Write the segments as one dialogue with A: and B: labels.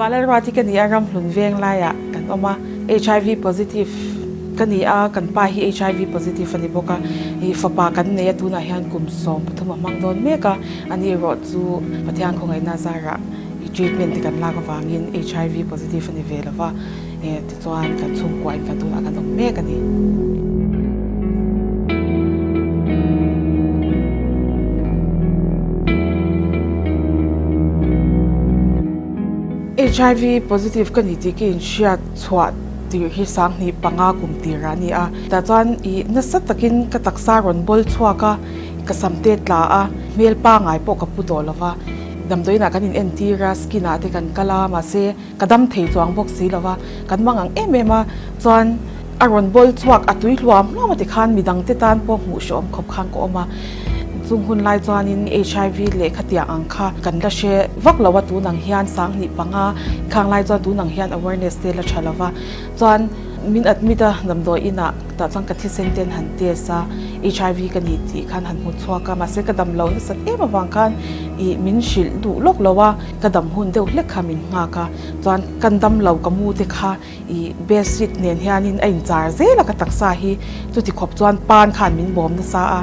A: Valalruati ka ni a, Ramhlun veng laiah kan awm a, HIV positive ka ni a, kan pa hi HIV positive a ni bawk a, ih fapa kan nei a, tunah hian kum 13 a hmang dawn mek a, ani erawh chu Pathian khawngaihna zarah ih treatment te kan lak avangin HIV positive a ni ve lo va, eh tichuan kan chhungkuain kan tunah kan awm mek a ni. HIV positive ka ni tih ka inhriat chhuah tirh hi 2005 kum tirah a ni a. Tah chuan ih nasa takin ka taksa rawn bawl chhuak a, ka sam te tla a, hmel pangai pawh ka pu tawh lo va. Damdawiinah kan inentir a, skin ah te kan kal a, mahse ka dam thei chuang bawk si lo va, kan mang ang em em a, chuan a rawn bawl chhuak a tui hluam hluam a tikhan midang te tan pawh hmuh hrehawm khawp khan ka awm a, chung hun lai chuanin HIV leh khatiang ang kha kan la hre vak lo a, tun ang hian 2005 khang lai chuan tun ang hian awareness te la tha lo va, chuan min admit a damdawi inah tah chuan ka thisen ten han test a, HIV ka ni tih khan han hmu chhuak a, mahse ka dam lo nasat em avang khan ih min hrilh duh lawk lo a. Ka dam hun deuh hlek kha min nghak a, chuan kan dam lo ka mu te kha ih bedsheet nen hianin a inchar zel a ka taksa hi, chuti khawp chuan pan khan min bawm nasa a,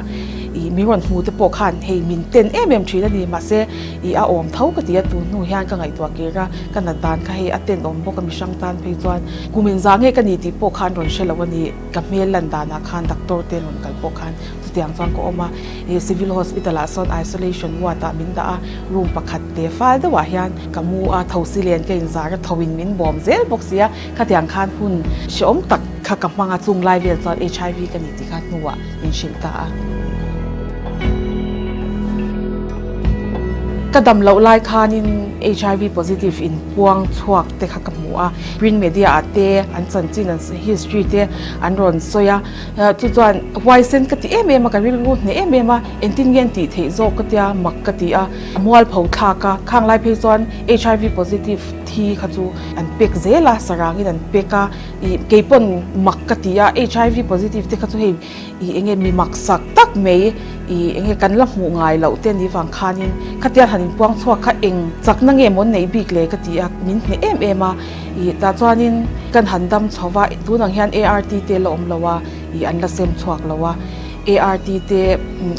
A: ih min rawn hmu te pawh khan hei min ten em em thin a ni, mahse ih a awm tho ka ti a, tun hnu hian ka ngaihtuah kir a, ka nat dan kha hei a ten awm bawk a mihrang tan phei chuan kum inzah nge ka ni tih pawh khan rawn hre lo a ni, ka hmel lan danah khan doctor te rawn kal pawh khan chutiang chuan ka awm a. Ih Civil Hospital ah sawn isolation ward ah min dah a, room pakhat te fal deuh ah hian ka mu a, thosi len ka inzar a, tho in min bawm zel bawk si a, khatiang khan hun hrehawm tak kha ka hmang a, chung lai vel chuan HIV ka ni tih kha hnuah min hrilh ta a. Ka dam loh lai khanin HIV positive in puang chhuak te kha ka hmu a, print media ah te an chanchin an history te an rawn sawi a, Chu chuan huaisen ka ti em em a, ka rilru hneh em em a, engtin nge an tih theih zawk ka tia, mak ka ti a, a mualpho thlak a, khang lai phei chuan HIV positive thi kha chu an pek zel a, sarangin an pek a, ih kei pawn mak ka ti a, HIV positive te kha chu hei ih enge mi mak sak tak mai ih enge kan la hmuh ngai loh te ni vang khanin khatiang han inpuang chhuak kha eng chakna nge maw an neih bik le ka ti a, min hneh em em a. Ih tah chuanin kan han dam chho va, tunang hian ART te la awm lo a, ih an la sem chhuak lo a, ART te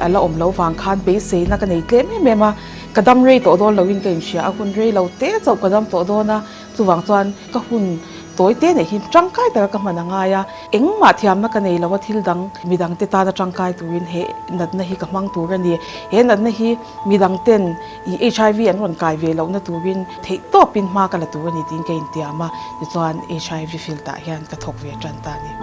A: a la awm lo vang khan beiseina ka nei tlem em em a, ka dam rei tawh dawn loin ka inhria a, hun rei lo te chauh ka dam tawh dawn a, chuvang chuan ka hun tawi te neih hi tangkai taka ka hman a ngai a, engmah thiamna ka nei lo a, thil dang midang te tana tangkai turin he natna hi ka hmang tur a ni, he natna hi midang ten I HIV an rawn kai ve lohna turin theih tawpin hma ka la tur a ni tiin ka intiam a, tichuan HIV field ah hian ka thawk ve tan ta a ni.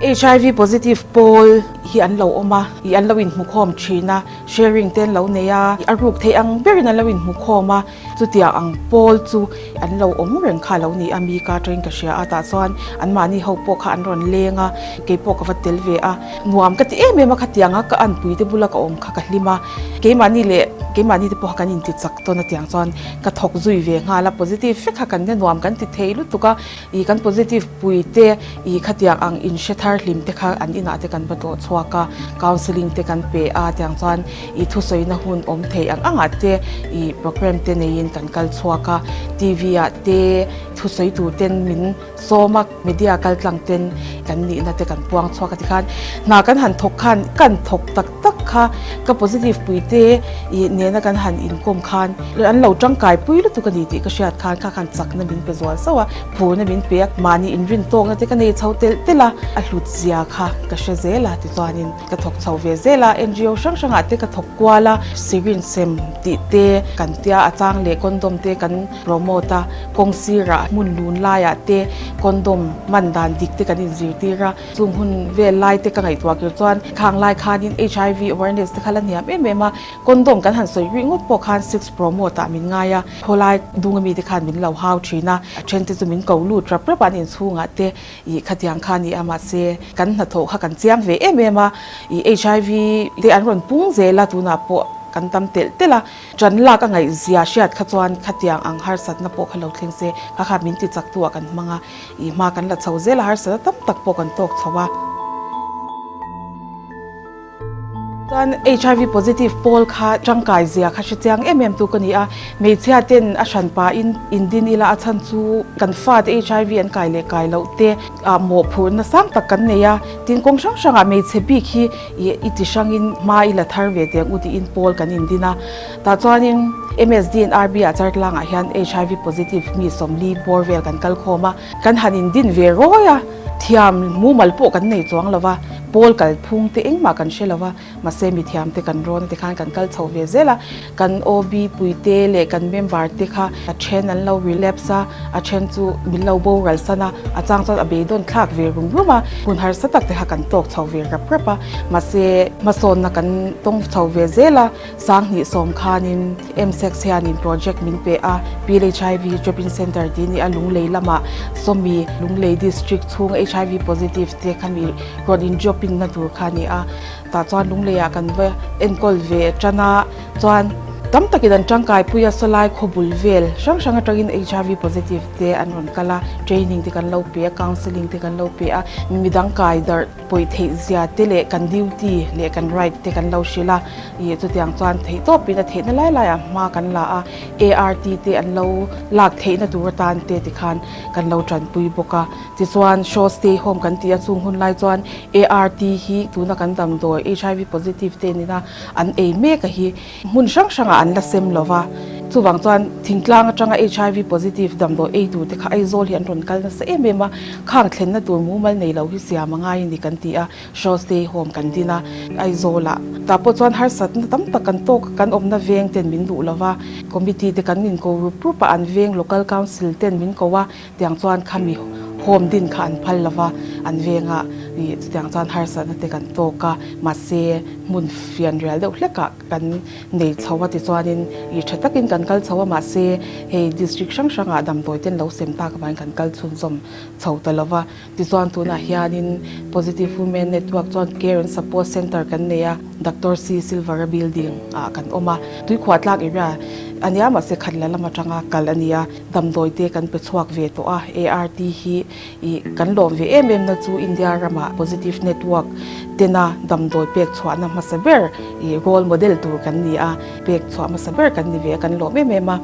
A: HIV positive pawl hi an lo awm a, i an lo inhmukhawm thin a, sharing te an lo nei a, a ruk theih ang berin an lo inhmukhawm a, Chutiang ang pawl chu an lo awm reng kha lo ni a, mi ka atangin ka hria a, tah chuan anmahni ho pawh kha an rawn leng a, kei pawh ka va tel ve a, nuam ka ti em em a, khatianga ka anpui te bula ka awm kha ka hlim a, keimahni leh keimahni te pawh kha kan inti chak tawn a tiang chuan ka thawk zui ve nghal a, positive vek kha kan nia nuam kan ti thei lutuk a, ih kan positive pui te ih khatiang ang inhre thar hlim te kha an inah te kan va tlawh chhuak a, counselling te kan pe a tiang chuan ih thusawi na hun awm thei ang angah te ih programme te neiin kan kal chhuak a, TV ah te thusawi tur ten min sawm a, media kal tlang ten kan nihna te kan puang chhuak a tikhan hna kan han thawk khan kan thawk tak tak kha ka positive pui te ih nena kan han inkawm khan an lo tangkai pui lutuk a ni tih ka hriat khan kha khan chakna min pe zual sauh a, phurna min pe a, mahni inrin tawkna te ka nei chho telh telh a, a hlut zia kha ka hre zel a tichuanin. Ka thawk chho ve zel a, NGO hrang hrangah te ka thawk kual a, syringe sem tih te kan tia a chang leh condom te kan promote a, kawng sirah hmun lun laiah te condom hman dan dik te kan inzirtir a, chung hun vel lai te ka ngaihtuah kir chuan khang lai khanin HIV awareness te kha la hniam em em a, condom kan han sawi rih ngawt pawh khan sex promote ah min ngai a, khawlai dung ami te khan min lo hau thin a, a then te chu min ko lut rap rap a an inchhungah te. Ih khatiang kha a ni a, mahse kan hnathawh kha kan chiang ve em em a, ih HIV te an rawn pung zel a, tunah pawh kan tam telh telh a, ṭan lak a ngaihzia hriat kha chuan khatiang ang harsatna pawh kha lo thleng se, kha kha min ti chak tu ah kan hmang a, ih hma kan la chho zel a, harsatna tam tak pawh kan tawk chho a. Chuan HIV positive pawl kha tangkai zia kha hre chiang em em tu ka ni a, hmeichhia ten a hran pahin indin ila a chhan chu kan fate HIV an kai leh kai loh te ah mawhphurhna sang tak kan nei a, tin kawng hrang hrangah hmeichhe bik hi i ti hrangin hma i la thar ve teh ang u tiin pawl kan indin a, tah chuanin MSD and RB ah Chartlangah hian HIV positive mi 40 bawr vel kan kal khawm a, kan han indin ve rawi a, thiam mumal pawh kan nei chuang lo va, pawl kalphung te engmah kan hre lo va, mahse mithiam te kan rawn a tikhan kan kal chho ve zel a, kan OB pui te leh kan member te kha a then an lo relapse a, a then chu min lo boral san a, a chang chuan a beidawn thlak ve rum rum a, hun harsa tak te kha kan tawk chho ve rap rap a, mahse hmasawnna kan tawng chho ve zel a. Sanghnih sawm khanin MSEX hianin project min pe a, PLHIV Drop-in Centre tih a ni a, Lunglei lamah sawmi Lunglei District chhung HIV positive te kha mi rawn in drop-in na tur kha a ni a, tah chuan Lungleiah kan va enkawl ve tan a, chuan tam takin an tangkai pui a, sawlai khawbul vel hrang hrang atangin HIV positive te an rawn kal a, training te kan lo pe a, counselling te kan lo pe a, midang kai darh. Pawi theih zia te leh kan duty leh kan right te kan lo hrilh a, ih chutiang chuan theih tawpin a theihna lai laiah hma kan la a, ART te an lo lak theihna tur atan te tikhan kan lo tanpui bawk a. Tichuan show stay home kan tih a chung hun lai chuan ART hi tuna kan damdawi HIV positive te nena an ei mek a hi Hmun hrang hrangah an la sem lo va, chuvang chuan thingtlang atanga HIV positive damdawi ei tur te kha Aizawl hi an rawn kal nasa em em a, khang thlenna tur mumal nei lo hi siam a ngai a ni kan ti a, Show Stay Home kan din a, Aizawlah tah pawh chuan harsatna tam tak kan tawk a, kan awmna veng ten min duh lo va, committee te kan inko rup rup a, an veng local council ten min ko a, Tiang chuan khami home din kha an phal lova, an venga ih chutiang chuan harsatna te kan tawk a, mahse hmun fian rial deuh hlekah kan nei chho a tichuanin ih tha takin kan kal chho a, mahse hei district hrang hrangah damdawi ten lo sem tak avangin kan kal chhunzawm chho ta lova. Tichuan tunah hianin Positive Women Network chuan Care and Support Centre kan nei a, Doctor C Silvara building ah kan awm a, tuikhuah tlak area a nia mahse khat la lam atanga kal a ni a. Damdawi te kan pe chhuak ve tawh a, ART hi ih kan lawm ve em em na chu India ramah Positive Network tena damdawi pek chhuahna hmasa ber ih role model tur kan ni a, pek chhuah hmasa ber kan ni ve a, kan lawm em em a,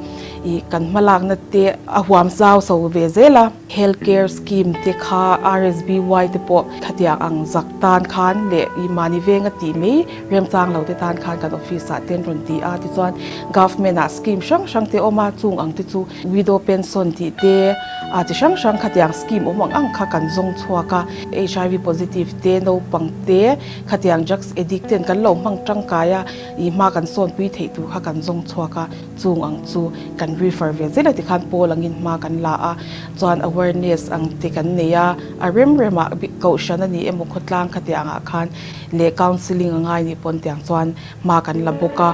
A: ih kan hmalakna te a huam zau so ve zel a, Health Care Scheme te kha RSBY te pawh khatiang ang zak tan khan leh ih mahni venga tih mai Remchang lo te tan khan kan office ah te an rawn ti a, tichuan government ah scheme hrang hrang te awm a, chung ang te chu widow pension tih te ah chi hrang hrang khatiang scheme awm ang ang kha kan zawng chhuak a, HIV positive te naupang te khatiang drugs addict ten kan lo hmang tangkai a, ih hma kan sawnpui theih tur kha kan zawng chhuak a, chung ang chu kan refer ve zel a tikhan pawl angin hma kan la a, chuan awareness ang te kan nei a, a rem rem ah kohhran a ni emaw khawtlang khatiang ah khan leh counselling a ngai nih pawn tiang chuan hma kan la bawk a.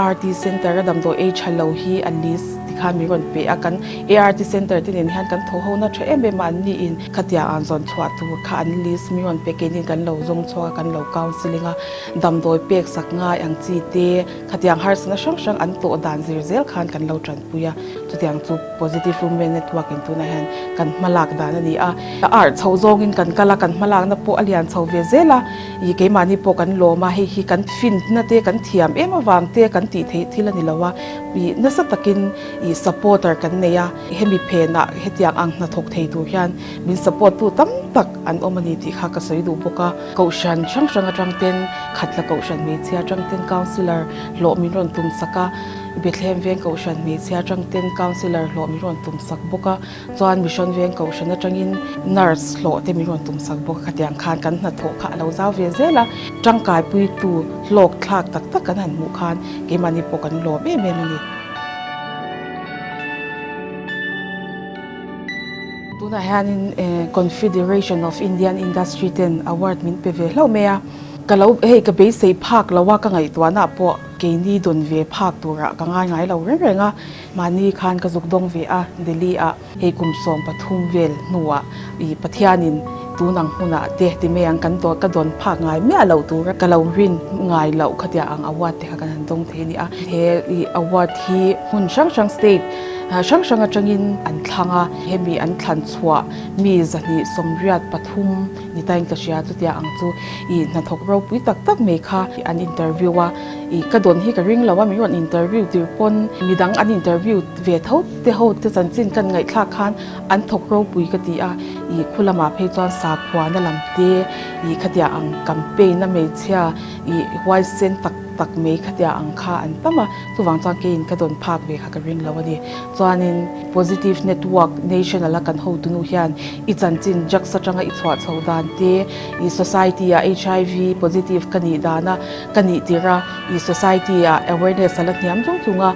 A: ART Centre a damdawi ei tha lo hi a list tikhan min rawn pe a, kan ART Centre te nen hian kan thaw ho na tha em em a, an niin khatiang an zawn chhuah tur kha an list min rawn pe keinin kan lo zawng chhuak a, kan lo counselling a, damdawi pek sak ngai ang chi te khatiang harsatna hrang hrang an tawh dan zir zel khan kan lo tanpui a, chutiang chu Positive Women Network in tunah hian kan hmalak dan a ni a. A arh chho zawngin kan kal a, kan hmalakna pawh a lian chho ve zel a, ih keimahni pawh kan lawm a, hei hi kan finna te kan thiam em avang te kan tih theih thil a ni lo a, ih nasa takin ih supporter kan nei a, hemi phenah hetiang ang hnathawk thei tur hian min support tu tam tak an awm a ni tih kha ka sawi duh bawk a. Kohhran hrang hrang atang ten Khatla Kohhran hmeichhia atang ten Councillor hlawh min rawn tum sak a, Bethlehem Veng Kohhran hmeichhia atang ten Councillor hlawh min rawn tum sak bawk a. Chuan Mission Veng Kohhran atangin nurse hlawh te min rawn tum sak bawk a, khatiang khan kan hnathawh kha a lo zau ve zel a, tangkaipuitu hlawk thlak tak tak kan han hmuh khan keimahni pawh kan lawm em em a ni. Tunah hianin Confederation of Indian Industry ten award min pe ve hlauh mai a, ka lo hei ka beisei phak lo a, ka ngaihtuahna pawh keini dawn ve phak turah ka ngai ngai lo reng reng a. Mahni khan ka zuk dawng ve a, Delhi ah hei kum 13 vel hnuah ih Pathianin tun ang hmunah te ti mai ang kan dawn ka dawn phak ngai miah loh tura ka lo rin ngai loh khatia ang award te kha kan han dawng thei a ni a. He ih award hi hmun hrang hrang state. hrang hrang atangin an thlang a, hemi an thlan chhuah mi 233 ni tain ka hria chutia ang chu i hnathawk ropui tak tak mai kha an interview a, i ka dawn hi ka ring lo a, min rawn interview tir pawn midang an interview ve tho te ho te chanchin kan ngaihthlak khan an thawk ropui ka ti a, i khu lamah phei chuan sakhuana lam te i khatia ang campaign a hmeichhia i huaisen tak tak mai khatia ang kha an tam a, chuvang chuan keiin ka dawn phak ve kha ka ring lo a ni. Chuanin Positive Network National a kan hotunu hian i chanchin drugs atanga i chhuah chho dan te, i society ah HIV positive ka nih dana ka nih tirh a, i society ah awareness a la hniam chung chung a,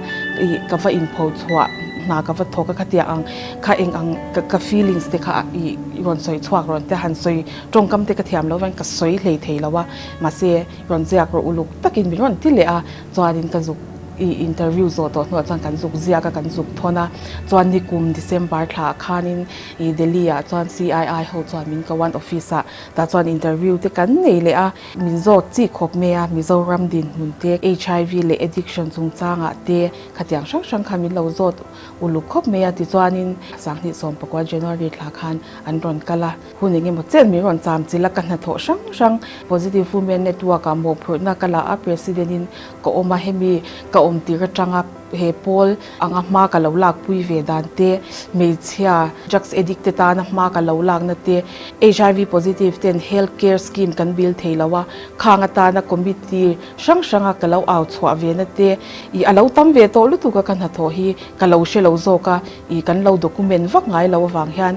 A: i ka va inpho chhuah hna ka va thawk a khatia ang kha eng ang ka feelings te kha i rawn sawi chhuak rawn te han sawi tawngkam te ka thiam lo vang ka sawi hlei thei lo a mahse rawn ziak rawh uluk takin min rawn ti leh a chuanin ka zuk i interview zawh tawh hnuah chuan kan zuk ziak a kan zuk thawn a chuan nikum December thla ah khanin i Delhi ah chuan CII ho chuan min ko an office ah tah chuan interview te kan nei leh a min zawt chi khawp mai a Mizoram dinhmun te HIV leh addiction chungchangah te khatiang hrang hrang kha min lo zawt uluk khawp mai a tichuanin 2019 January thla khan an rawn kal a. Hun eng emaw chen min rawn cham chilh a, ka hnathawh hrang hrang Positive Women Network ah mawhphurhna ka la a, President in ka awm a, hemi ka awm tir atanga he pawl anga hma ka lo lakpui ve dan te, hmeichhia drugs addict te tana hma ka lo lakna te, HIV positive ten health care scheme kan bil thei lo a, khang atana committee hrang hranga ka lo au chhuah ve na te, ih a lo tam ve tawh lutuk a ka hnathawh hi ka lo hre lo zawk a, ih kan lo document vak ngai lo avang hian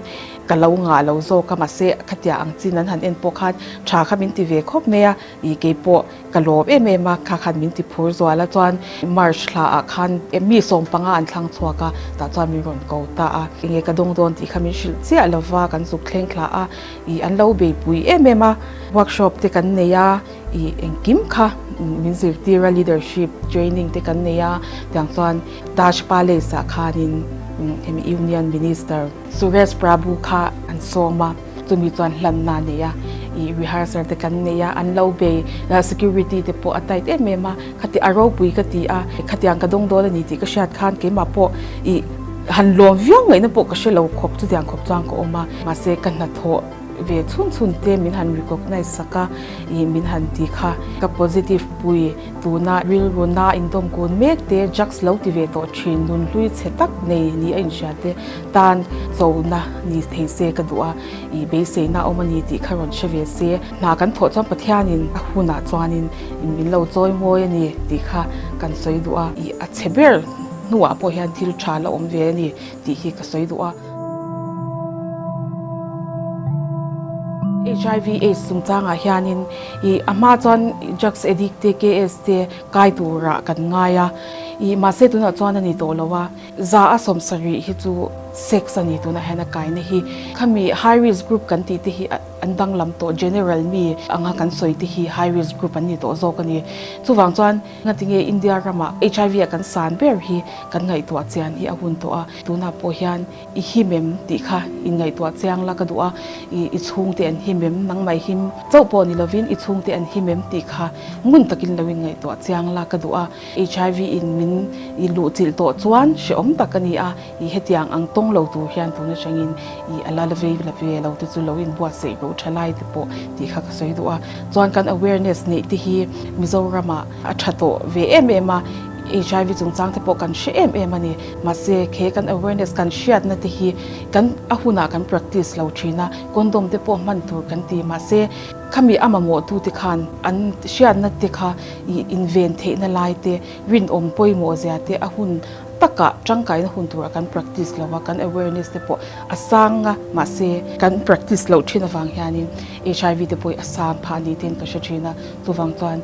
A: Ka lo ngah lo zawk a, mahse khatia ang chin an han en pawh khan tha kha min ti ve khawp mai a, ih keipawh ka lawm em em a, kha khan min ti phur zual a, chuan March thla ah khan mi 15 an thlang chhuak a, tah chuan min rawn ko ta a, enge ka dawng dawn tih kha min hrilh chiah lo va, kan zuk thleng thla a, ih an lo beipui em em a, workshop te kan nei a, ih engkim kha min zirtir a, leadership training te kan nei a, tiang chuan Taj Palace ah khanin hemi Union Minister. Suresh Prabhu kha an sawm a, chumi chuan hlanna a nei a, ih rehearsal te kan nei a, an lo bei security te pawh a tight em em a, khati a ropui ka ti a, khatiang ka dawng dawn a ni tih ka hriat khan keimah pawh ih han lawm viau ngaihna pawh ka hre lo khawp chutiang khawp chuan ka awm a, mahse ka hnathawh ve chhun chhun te min han recognize sak a, ih min han ti kha ka positive pui. Tuna rilru na indawm kun mek te, drugs lo ti ve tawh thin, nunhlui chhe tak nei ni a inhria te tan chona ni thei se ka duh a, i beiseina a awm a ni tih kha rawn hre ve se. Hna kan thawh chuan Pathianin a hunah chuanin min lo chawi mawi a ni tih kha kan sawi duh a, i a chhe ber hnuah pawh hian thil tha la awm ve a ni tih hi ka sawi duh a. HIV AIDS chungchangah hianin ih a hma chuan drugs addict te KS te kai turah kan ngai a, ih mahse tunah chuan a ni tawh lo a, za a 70 hi chu sex a ni tunah hian a kaina hi. Khami high risk group kan tih te hi an danglam tawh general mi anga kan sawi te hi high risk group an ni tawh zawk a ni. Chuvang chuan ngatinge India ramah HIV a kan san ber hi kan ngaihtuah chian hi a hun tawh a, tunah pawh hian I him em tih kha in ngaihtuah chiang la ka duh a, i i chhungte an him em, nangmah i him chauh pawh ni lovin i chhungte an him em tih kha ngun takin lo in ngaihtuah chiang la ka duh a. HIV in min i luh chilh tawh chuan hrehawm tak a ni a, i hetiang ang tawng lo tur hian tun atangin i a la la vei la ve lo te chu lo in buatsaih ro tha lai te pawh tih kha ka sawi duh a. Chuan kan awareness neih te hi Mizoramah a tha tawh ve em em a, HIV chungchang te pawh kan hre em em a ni. Mahse, he kan awareness kan hriatna te hi kan a hunah kan practice lo thin a, condom te pawh hman tur kan ti. Mahse, khami a mamawhtu te khan an hriatna te kha ih inven theihna lai te, rinawm pawimawh zia te a hun takah tangkaina hun turah kan practice lo a, kan awareness te pawh a sang a, mahse kan practice loh thin avang hianin HIV te pawh hi a sang phah a ni tiin ka hre thin a, chuvang chuan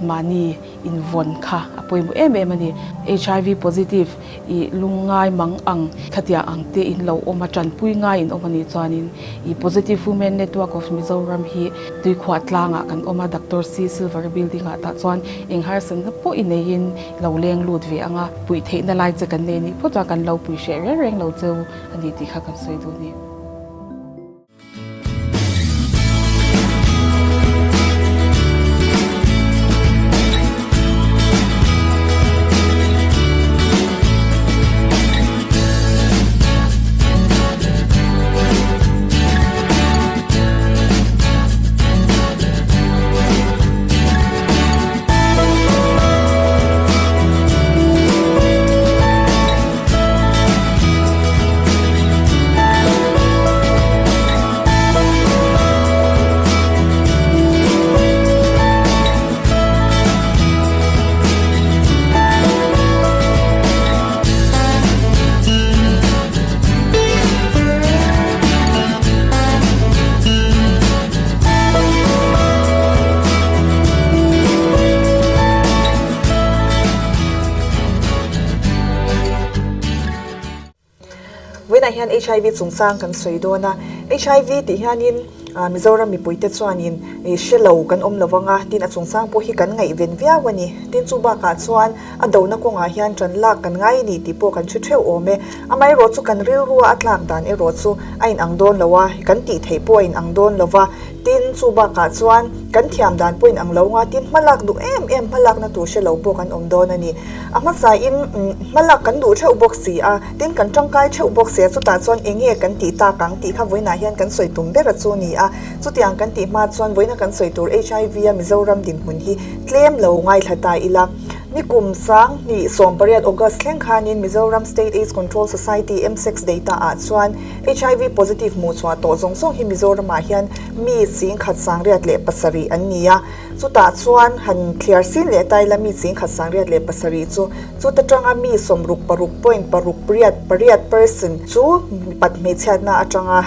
A: mahni Invawn kha a pawimawh em em a ni. HIV positive i lungngai mang ang khatia ang te in lo awm a, tanpui ngai in awm a nih chuanin i Positive Women Network of Mizoram hi Tuikhuah tlangah kan awm a, Doctor C Silver Building ah tah chuan eng harsatna pawh i neiin lo leng lut ve ang a, puih theihna lai che kan nei nih phawt chuan kan lo pui hreh reng reng lo cheu a ni tih kha kan sawi duh a ni.
B: hian HIV chungchang kan sawi dawn a, HIV tih hianin Mizoram mipuite chuanin hre lo kan awm lo vang a, tin a chungchang pawh hi kan ngaihven viau a ni. Tin chu bakah chuan a dona kawngah hian ṭan lak kan ngai a ni tih pawh kan hre theuh awm e. Amaherawh chu kan rilrua a tlak dan erawh chu a inang dawn lo a, kan tih theih pawh a inang dawn lo va. Tin, chu bakah chuan kan thiam dan pawh inang lo nga, tin hmalak duh em em hmalakna tur hre lo pawh kan awm dawn a ni. A hmasain hmalak kan duh theuh bawk si a, tin kan tangkai theuh bawk si a, chutah chuan eng nge kan tih tak ang tih kha vawiinah hian kan sawi tum ber a chu ni a. Chutiang kan tih hma chuan vawiina kan sawi tur HIV a Mizoram dinhmun hi tlem lo ngaithla ta ila. Nikum 2018 August thleng khanin Mizoram State AIDS Control Society, MSACS, data ah chuan HIV positive hmuh chhuah tawh zawng zawng hi Mizoramah hian mi 10,107 an ni a. Chutah chuan han thliar sin leh ta ila mi 10,107 chu chuta tanga mi 66 point paruk riat pariat percent chu mipat hmeichhiatna atanga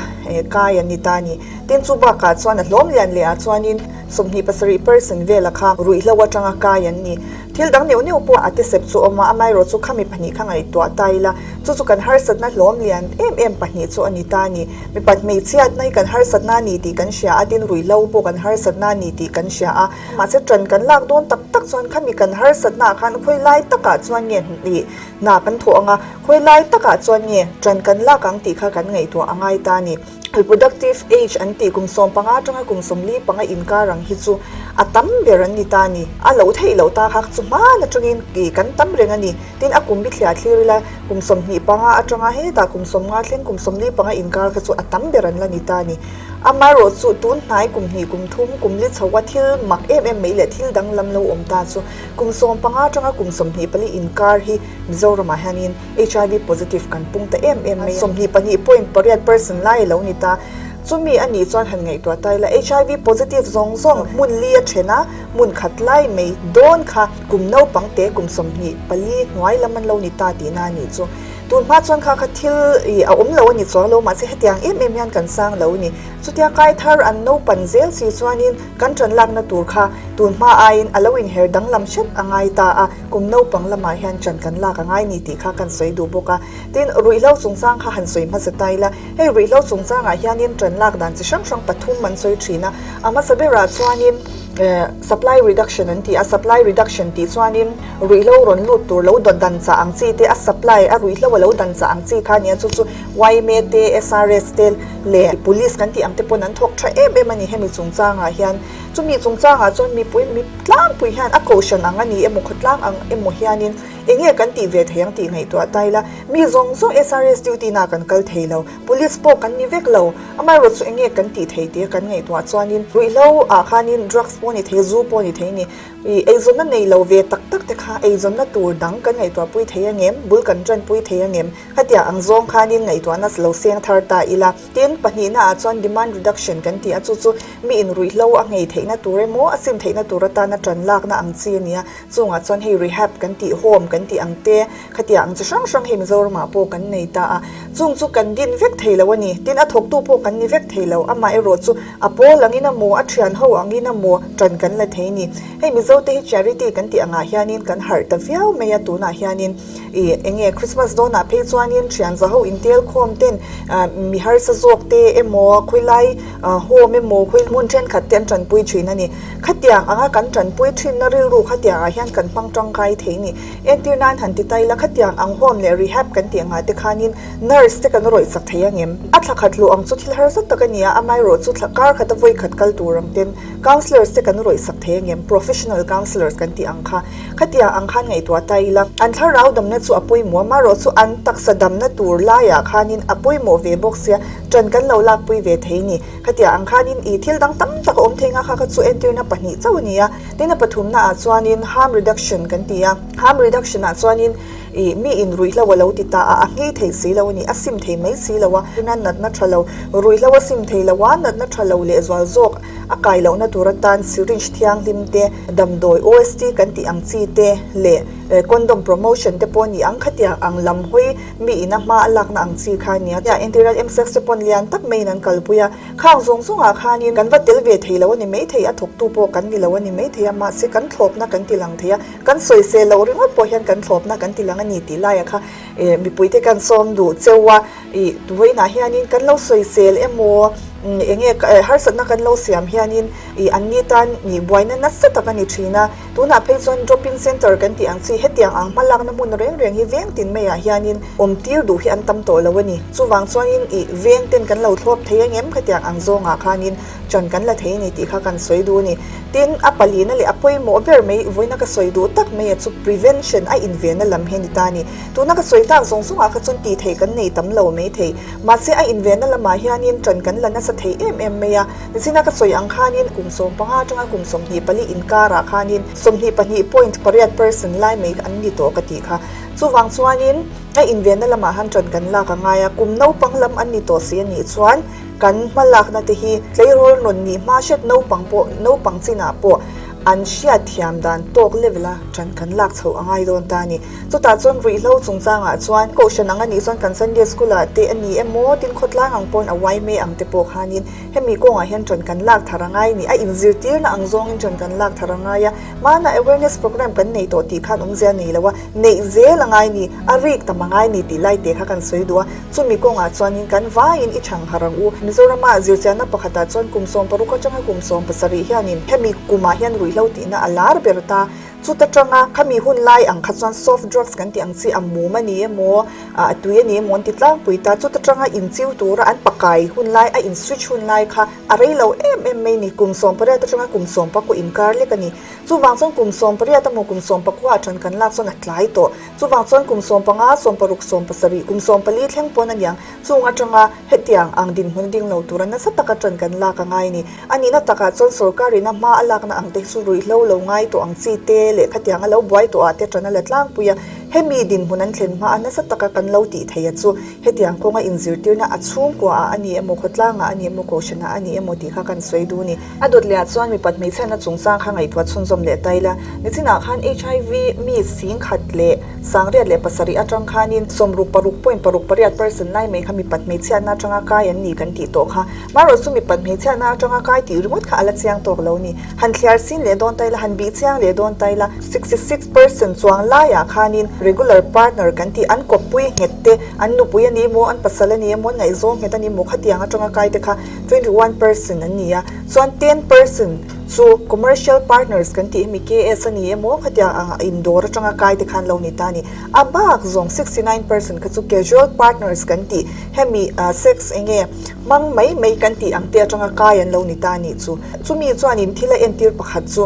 B: kai an ni ta a ni. Tin chu bakah chuan a hlawm lian leh ah chuanin 27 percent vela kha ruihhlo atanga kai an ni. Thil dang neuh neuh pawh a tisep chu awm a, amaherawh chu khami pahnih kha ngaihtuah ta ila, chu chu kan harsatna hlawm lian em em pahnih chu a ni ta a ni. Mipat hmeichhiatna hi kan harsatna a ni tih kan hria a, tin ruihhlo pawh kan harsatna a ni tih kan hria a, mahse ṭan kan lak dawn tak tak chuan khami kan harsatna ah khan khawi lai takah chuan nge ih hna kan thawh ang a, khawi lai takah chuan nge ṭan kan lak ang tih kha kan ngaihtuah a ngai ta a ni. Reproductive age an tih kum 15 atanga kum 45 inkar ang hi chu a tam ber an ni ta a ni. A loh theih loh ta kha chu hman atangin ih kan tam reng a ni. Tin a kum bithliah thlir ila kum 25 atanga hetah kum 50 thleng kum 45 inkar kha chu a tam ber an la ni ta a ni. Amaherawh chu tun hnai kum hnih kum thum kum li chhoa thil mak em em mai leh thil danglam lo awm ta chu kum 15 atanga kum 24 inkar hi Mizoramah hianin HIV positive kan pung ta em em mai a. 22 point pariat percent lai a lo ni ta. Chumi a nih chuan han ngaihtuah ta ila HIV positive zawng zawng hmun li a then a, hmun khat lai mai dawn kha kum naupang te kum 24 hnuai lam an lo ni ta tihna a nih chu. Tun hma chuan kha kha thil ih a awm lo a ni chuang lo mahse hetiang em em hian kan sang lo a ni. Chutia kai thar an naupan zel si chuanin kan ṭan lakna tur kha tun hma aiin a lo inher danglam hret a ngai ta a. Kum naupang lamah hian ṭan kan lak a ngai ni tih kha kan sawi duh bawk a. Tin, ruihhlo chungchang kha han sawi hmasa ta ila, hei ruihhlo chungchangah hianin ṭan lak dan chi hrang hrang pathum an sawi ṭhin a. A hmasa berah chuanin supply reduction an ti a, supply reduction tih chuanin ruihhlo rawn lut tur lo dan chah ang chi te, a supply a ruihhlo a lo dan chah ang chi kha a ni a, chu chu yma te, SRS te leh police kan tih ang te pawn an thawk ṭha em em a ni hemi chungchangah hian. Chumi chungchangah chuan mipui mi tlangpui hian a kohhran ang a ni emaw khawtlang ang emaw hianin eng nge kan tih ve thei ang tih ngaihtuah ta ila, mi zawng zawng SRS duty na kan kal thei lo, police pawh kan ni vek lo, amaherawh chu eng nge kan tih thei tia kan ngaihtuah chuanin ruihhlo ah khanin drugs pawh a ni thei, zu pawh a ni thei a ni, ih eizawnna nei lo ve tak tak te kha eizawnna tur dang kan ngaihtuah pui thei angem, bul kan tanpui thei angem, khatiang ang zawng khanin ngaihtuahna lo seng thar ta ila. Tin, pahnihna ah chuan demand reduction kan ti a, chu chu mi in ruihhlo a nghei theihna tur emaw a sim theihna tur atana tan lakna ang chi a ni a, chungah chuan hei rehab kan tih, home kan tih ang te, khatiang ang chi hrang hrang hei Mizoramah pawh kan nei ta a, chung chu kan din vek thei lo a ni. Tin, a thawktu pawh kan ni vek thei lo, amaherawh chu a pawl angin amaw, a thian ho angin amaw tan kan la thei a ni. Hei Mizote hi charity kan tih angah hianin kan harh ta viau mai a, tunah hianin Ih, eng nge Christmas dawnah phei chuanin thian za ho intel khawm ten mi harsa zawk te emaw khawilai home emaw khawi hmun thenkhat te an tanpui thin a ni. Khatiang anga kan tanpui thinna rilru khatiang ah hian kan hmang tangkai thei ni. Entir nan han ti ta ila khatiang ang home leh rehab kan tih angah te khanin nurse te kan rawih chak thei angem? A thla khat luh ang chu thil harsa tak a ni a, amaherawh chu thla kar khata vawi khat kal tur ang ten counsellors te kan rawih sak thei angem? Professional counsellors kan tih ang kha. Khatia ang khan ngaihtuah ta ila, an thlarau damna chu a pawimawh a, marawh chu an taksa damna tur laiah khanin a pawimawh ve bawk sia, ṭan kan lo lakpui ve thei ni. Khatia ang khanin ih thil dang tam tak a awm thei nga kha kha chu entirna pahnih chauh a ni a. Tin a pathumnaah chuanin harm reduction kan ti a, harm reduction ah chuanin ih mi in ruihhlo a lo ti ta a, a nghei thei si lo a ni, a sim thei mai si lo a, natna ṭha lo, ruihhlo a sim thei lo a, natna ṭha lo leh zual zawk, A kai lohna tur atan syringe thianghlim te, damdawi OST kan tih ang chi te leh condom promotion te pawh a ni ang. Khatiang ang lam hawi mi ina hma a lakna ang chi kha a nia. Entirna MSEC te pawn lian tak maiin an kalpui a, khang zawng zawngah khanin kan va tel ve thei lo a ni maithei, a thawktu pawh kan ni lo a ni maithei a, mahse kan thlawpna kan ti lang thei a, kan sawisel loh ringawt pawh hian kan thlawpna kan ti lang a ni. ni tih laiah kha mipuite kan sawm duh cheu a, ih vawiinah hianin kan lo sawisel emaw eng nge harsatna kan lo siam hianin ih an ni tan ih buaina nasa tak a ni thin a, tunah phei chuan drop in center kan tih ang chi hetiang ang hmalakna hmun reng reng hi veng tin maiah hianin awm tir duh hi an tam tawh lo a ni. Chuvang chuanin ih veng ten kan lo thlawp thei angem khatiang ang zawngah khanin ṭan kan la thei a ni tih kha kan sawi duh a ni. Tin, a palina leh a pawimawh ber mai, vawiina ka sawi duh tak mai a chu prevention a invenna lam hi a ni ta a ni. Tuna ka sawi tak zawng zawngah kha chuan tih theih kan nei tam lo mai thei. Mahse, a invenna lamah hianin ṭan kan la nasa thei em em mai a. Nichina ka sawi ang khanin kum 15 aṭanga kum 24 inkarah khanin 22 point 8 percent lai mai an ni tawh ka tih kha. Chuvang chuanin a invenna lamah han ṭan kan lak a ngai a, kum naupang lam an ni tawh si a nih chuan, Kan hmalakna te hi tleirawl rawn nih hma hriat naupang pawh naupang chinah pawh an hriat thiam dan tawk level a ṭan kan lak chhoh a ngai dawn ta a ni. Chutah chuan ruihhlo chungchangah chuan kohhran ang a nih chuan kan Sunday school ah te a ni emaw tin khawtlang ang pawn a yma ang te pawh khanin hemi kawngah hian ṭan kan lak thar a ngai a ni. A inzirtirna ang zawngin ṭan kan lak thar a ngai a, hmana awareness program kan nei tawh tih khan awmzia nei lo a, neih zel a ngai a ni, a rik tam a ngai a ni tih lai te kha kan sawi duh a. Chumi kawngah chuanin kan vaiin i chhang harh ang u. Mizorama zirchianna pakhatah chuan kum 16 atanga kum 17 hianin hemi kumah hian ruihhlo tihna a lar ber ta. Chuta tanga khami hun lai ang kha chuan soft drugs kan tih ang chi a mum a ni emaw, a tui a ni emaw an ti tlangpui ta. Chuta tanga inchiu tura an pakai hun lai, a in switch hun lai kha a rei lo em em mai ni. Kum 18 atanga kum 19 inkar lek a ni. Chuvang chuan kum 18 emaw kum 19 ah ṭan kan lak chuan a tlai tawh. Chuvang chuan kum 15, 16, 17, kum 14 thleng pawn a niang. Chung atanga hetiang ang dinhmun ding lo tura nasa taka ṭan kan lak a ngai a ni. A nihna takah chuan sorkarin a hma a lakna ang te hi chu ruihhlo lo ngai tawh ang chi te leh khatiang a lo buai tawh ah te ṭan a la tlangpui a. Hemi dinhmun an thlen hma a nasa taka kan lo tih theih a chu hetiang kawnga inzirtirna a chhungkua ah a ni emaw, khawtlang ah a ni emaw, kohhran ah a ni emaw tih kha kan sawi duh a ni. A dawt leh ah chuan mipat hmeichhiatna chungchang kha ngaihtuah chhunzawm leh ta ila, nichinah khan HIV mi 1087 atang khanin 66.68 percent lai mai kha mipat hmeichhiatna atanga kai an ni kan tih tawh kha. Marawh chu mipat hmeichhiatna atanga kai tih ringawt kha a la chiang tawk lo ni. Han thliar sin leh dawn ta ila, han bih chiang leh dawn ta ila, 66 percent chuang laiah khanin regular partner kan tih an kawppui nghet te, an nupui a ni emaw, an pasal a ni emaw, an ngaihzawng nghet a ni emaw khatiang atanga kai te kha 21 percent an ni a, chuan 10 percent chu commercial partners kan tih hemi KS a ni emaw khatiang ang indawr atanga kai te khan lo ni ta a ni. A bak zawng 69 percent kha chu casual partners kan tih hemi sex enge hmang mai mai kan tih ang te atanga kai an lo ni ta a nih chu. Chumi chuanin thil a entir pakhat chu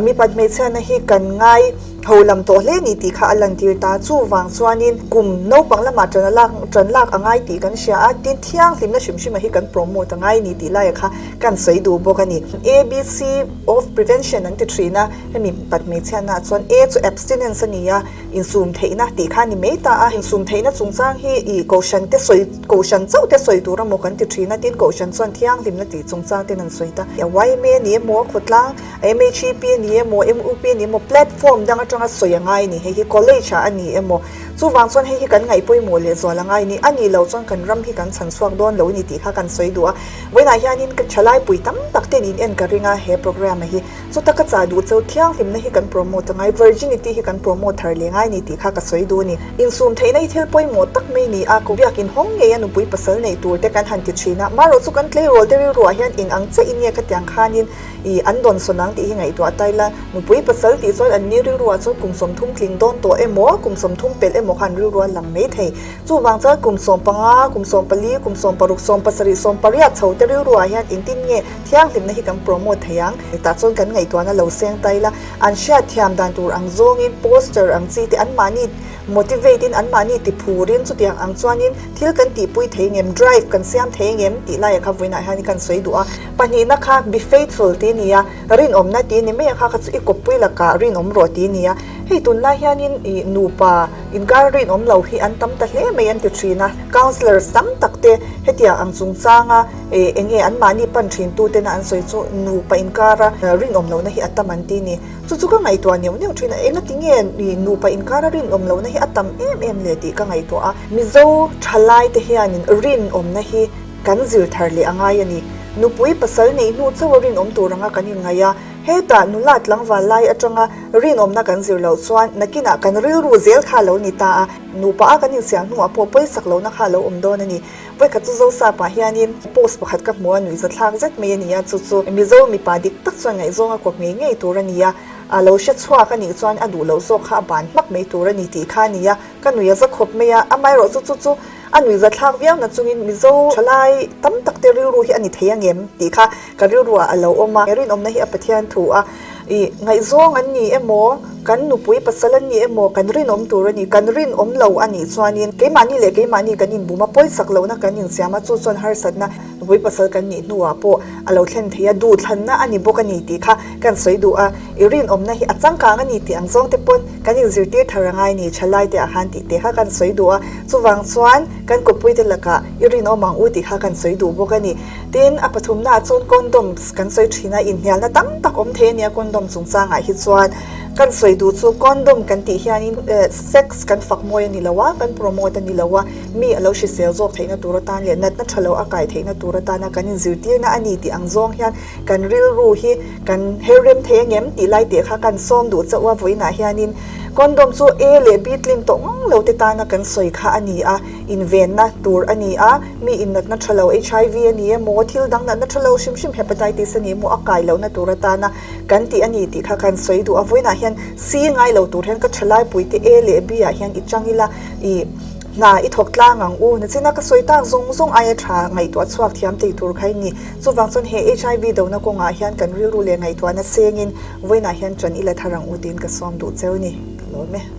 B: mipat hmeichhiatna hi kan ngai Ho lam tawh hle ni tih kha a lantir ta. Chuvang chuanin kum naupang lamah ṭan a lak ṭan lak a ngai tih kan hria a, tin thianghlimna hrim hrim a hi kan promote a ngai ni tih laiah kha kan sawi duh bawk a ni. ABC of prevention an ti ṭhin a, hemi pat hmeichhiatnaah chuan A chu abstinence a ni a, insum theihna tih kha a ni mai ta a. Insum theihna chungchang hi ih kohhran te sawi kohhran chauh te sawi tur emaw kan ti ṭhin a, tin kohhran chuan thianghlimna tih chungchang ten an sawi ta. YMA a ni emaw khawtlang MHEP a ni emaw, MUP a ni emaw, platform dang atanga sawi a ngai a ni. Hei hi college ah a ni emaw, chuvang chuan hei hi kan ngaih pawimawh leh zual a ngai a ni. A nih loh chuan kan ram hi kan chhan chhuak dawn lo a ni tih kha kan sawi duh a. Vawiinah hianin ka thalai pui tam tak ten in en ka ring a he programme hi. Chuta ka chah duh cheu thianghlimna hi kan promote a ngai, virginity hi kan promote thar leh ngai a ni tih kha ka sawi duh a ni. Insum theihna hi thil pawimawh tak mai a ni a, biak inhawng ngei a nupui pasal neih tur te kan han ti thin a. Marawh chu kan tleirawl te rilruah hian eng ang chiah in nge khatiang khanin I an dawn sawn ang tih hi ngaihtuah ta ila, nupui pasal tih chuan an ni rilruah chuan kum 30 tling dawn tawh emaw, kum 30 pelh emaw kha an rilru a lang mai thei. Chuvang chuan kum 15, kum 14, kum 16, 17, 18 chho te rilruah hian engtin nge thianghlimna hi kan promote thei ang? Tah chuan kan ngaihtuahna lo seng ta ila, an hriatthiam dan tur ang zawngin poster ang chi te anmahni motivate in anmahni ti phurin chutiang ang chuanin thil kan tihpui thei ngem, drive kan siam thei ngem tih laiah kha vawiinah hian kan sawi duh a. Pahnihna kha be faithful tih a ni a, rinawmna tih a ni mai a kha kha chu i kawppui lakah rinawm rawh tih a ni a. Hei tunlai hianin ih nupa inkar rinawm lo hi an tam ta hle mai an ti thin a. Counsellors tam tak te hetiang ang chungchanga ih eng nge anmahni pan thin tu tena an sawi chu nupa inkara rinawm lohna hi a tam an ti a ni. Chu chu ka ngaihtuah neuh neuh thin a, engati nge ih nupa inkara rinawm lohna hi a tam em em le tih ka ngaihtuah a. Mizo thalai te hianin rinawmna hi Kan zir thar leh a ngai a ni. Nupui pasal neih hnu chauh a rinawm tur anga kan inngaih a. Hetah nula tlangval lai atanga rinawmna kan zir loh chuan nakinah kan rilru zel kha a lo ni ta a, nupa a kan insiam hnuah pawh pawisak lohna kha a lo awm dawn a ni. Vawikhat chu Zosapa hianin post pakhat ka hmu a, nuihzathlak zet mai a ni a, chu chu Mizo mipa dik tak chuan ngaihzawng a kawp ngei ngei tur a ni a, a lo hre chhuak a nih chuan a duh loh zawk kha a ban hmak mai tur a ni tih kha a ni a, ka nuih a za khawp mai a, amaherawh chu chu chu a nuihzathlak viau na chungin Mizo thalai tam tak te rilru hi a ni thei angem tih kha ka rilruah a lo awm a, rinawmna hi a Pathian thu a, ih ngaihzawng an ni emaw, kan nupui pasal an ni emaw kan rinawm tur a ni, kan rinawm lo a nih chuanin keimahni leh keimahni kan inbum a, pawisak lohna kan insiam a, chu chuan harsatna nupui pasal kan nih hnuah pawh a lo thlen thei a, duhthlanna a ni bawk a ni tih kha kan sawi duh a, i rinawmna hi a changkang a ni tih ang zawng te pawn kan inzirtir thar a ngai ni, thalai te ah khan tih te kha kan sawi duh a, chuvang chuan kan kawppui te lakah i rinawm ang u tih kha kan sawi duh bawk a ni. Tin, a pathumnaah chuan condoms kan sawi thin a, inhnialna tam tak awm thei a nia condom chungchangah hi chuan. Kan sawi duh chu condom kan tih hianin sex kan fak mawi a ni lo a, kan promote a ni lo a, mi a lo hrisel zawk theihna tur atan leh natna tha lo a kai theihna tur atana kan inzirtirna a ni tih ang zawng hian kan rilru hi kan her rem thei angem tih lai teh kha kan sawm duh chauh a, vawiinah hianin condom chu A leh B tlin tawh ngang lo te tana kan sawi kha a ni a. Invenna tur a ni a, mi innatna tha lo HIV a ni emaw, thil dang natna tha lo hrim hrim Hepatitis a ni emaw a kai lohna tur atana kan tih a ni tih kha kan sawi duh a. Vawiinah hian C ngai lo tur hian ka thalaipuite A leh B ah hian i chang ila, i hna i thawk tlang ang u. Nachina ka sawi tak zawng zawng aia tha ngaihtuah chhuak thiam thei tur kha i ni. Chuvang chuan he HIV dona kawngah hian kan rilru leh ngaihtuahna sengin vawiinah hian ṭan ila thar ang u tiin ka sawm duh cheu ni. Ka lawm e.